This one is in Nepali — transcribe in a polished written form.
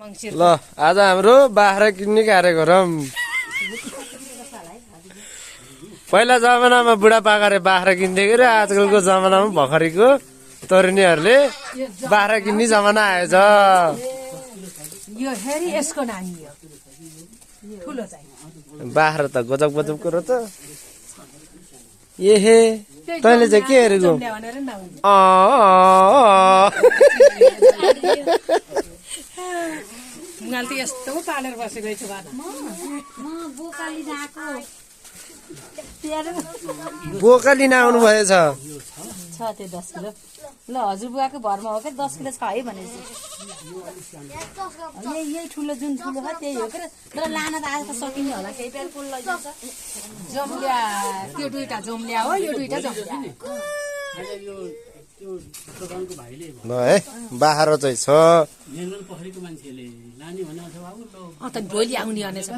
ल आज हाम्रो बाख्रा किन्ने कार्यक्रम पहिला जमानामा बुढापाकाले बाख्रा किन्थ्यो कि आजकलको जमानामा भर्खरको तरुनीहरूले बाख्रा किन्ने जमाना आएछ यो हेरी यसको नानी हो ठुलो चाहिँ बाख्रा त गजब गजबको रहेछ एहे तैँले चाहिँ के हेरेको भनेर नहुने उनीहरूले त यस्तो पालेर बसेको छु बोका लिन आउनु भएछ छ त्यो 10 किलो ल हजुरबुवाको भरमा हो के 10 किलो छ है भनेपछि यही ठुलो जुन ठुलो छ त्यही हो के तर लान त आज त सकिन्छ होला केही बेर पुल लैजान्छ जम्ल्या त्यो दुईटा जम्ल्या हो यो दुईटा जम्ल्या ल है बाख्रा चाहिँ छ त भोलि आउने भनेछ